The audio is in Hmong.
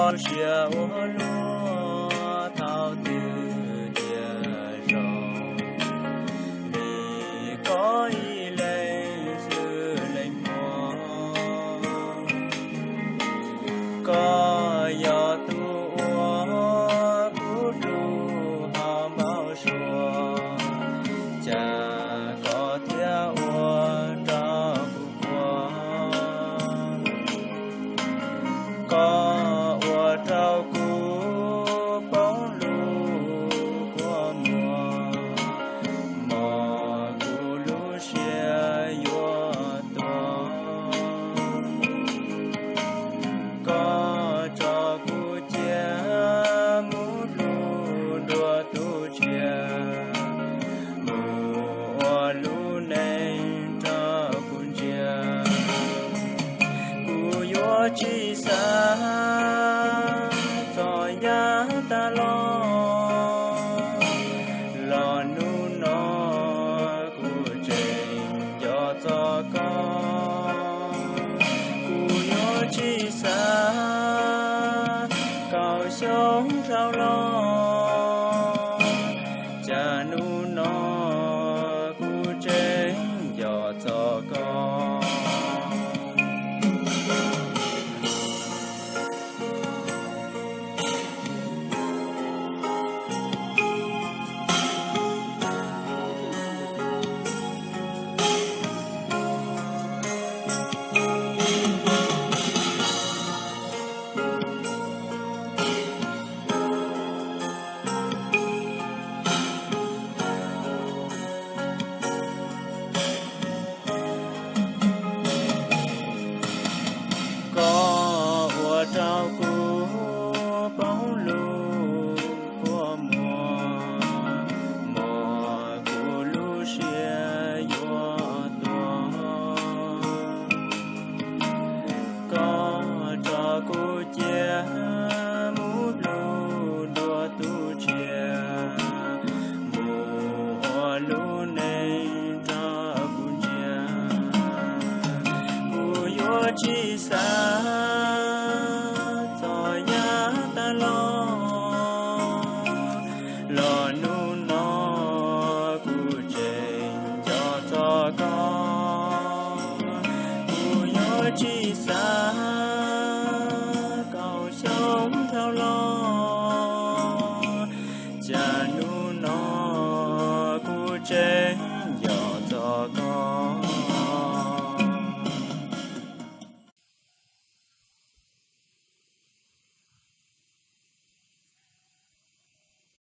Siab ua luaj thaum twg tiag zoo, vim koj ib leeg xwb leej muaj. Koj yog tus uas kuv dluj ho npau suav, cas koj thiaj ua rau kuv quaj. Koj ua rau kuv poob lub kua muag, mos kuv lub siab yuav tuag. Koj tso kuv cia mus dlub nruab tus txiag, mus ua lub neej rau kuv ntsia. Kuv yuav tsis xav txog yav tas los, los hnub no kuv tseem nco txog koj. Kuv yuav tsis xav kaum xyoo dhau los, cas hnub no kuv tseem nco txog koj. Koj ua rau kuv poob lub kua muag, mos kuv lub siab yuav tuag. Koj tso kuv cia mus dlub nruab tus txiag, mus ua lub neej rau kuv ntsia. Kuv yuav tsis xav txog yav tas los, los hnub no kuv tseem nco txog koj. Kuv yuav tsis xav kaum xyoo dhau los, cas hnub no kuv tseem nco txog koj.